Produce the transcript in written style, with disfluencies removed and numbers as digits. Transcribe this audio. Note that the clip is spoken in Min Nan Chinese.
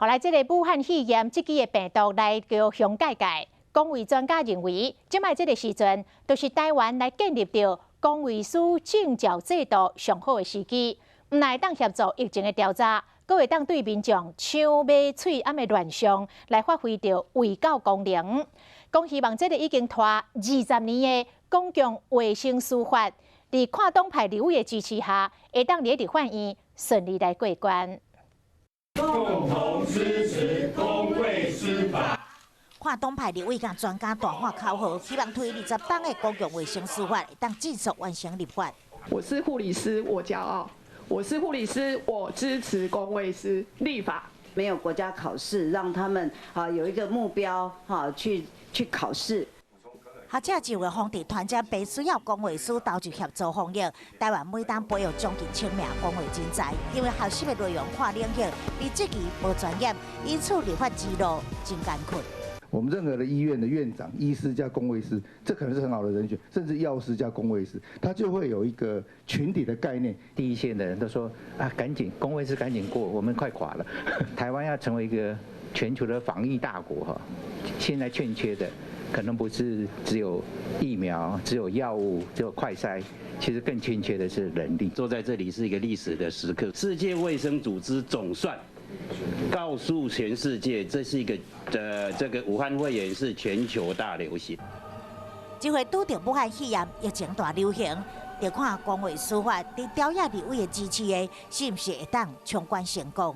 後來，這个武漢肺炎這支的病毒來到鄉界界，公衛專家認為，這擺這个時陣，就是台灣來建立著公衛師證照制度上好的時機。毋但會當協助疫情的調查，閣會當對民眾搶買喙罨的亂象來發揮著衛教功能。講希望這个已經拖20年的公共衛生師法，佇跨黨派立委的支持下，會當佇立法院順利來過關。共同支持公衛師法。跨黨派立委佮專家大喊口號，希望推20冬的公共衛生師法，會當盡速完成立法。我是護理師，我驕傲。我是護理師，我支持公衛師立法。沒有國家考試，讓他們啊有一個目標哈去考試。學者就會防治傳染病需要公衛師投入協助防疫。台灣每冬培育將近1000名公衛人才，因為學習的內容跨領域，被質疑無專業，因此立法之路真艱困。我們任何的醫院的院長、醫師加公衛師，這可能是很好的人選，甚至藥師加公衛師，他就會有一個群體的概念。第一線的人都說啊，趕緊公衛師趕緊過，我們快垮了。台灣要成為一個全球的防疫大國哈，現在欠缺的可能不是只有疫苗、只有藥物、只有快篩，其實更欠缺的是人力。坐在這裡是一個歷史的時刻，世界衛生組織總算告訴全世界，這是一個這個武漢肺炎是全球大流行。這回拄著武漢肺炎疫情大流行，就看公衛師法佇朝野立委的支持下，是毋是會當衝關成功？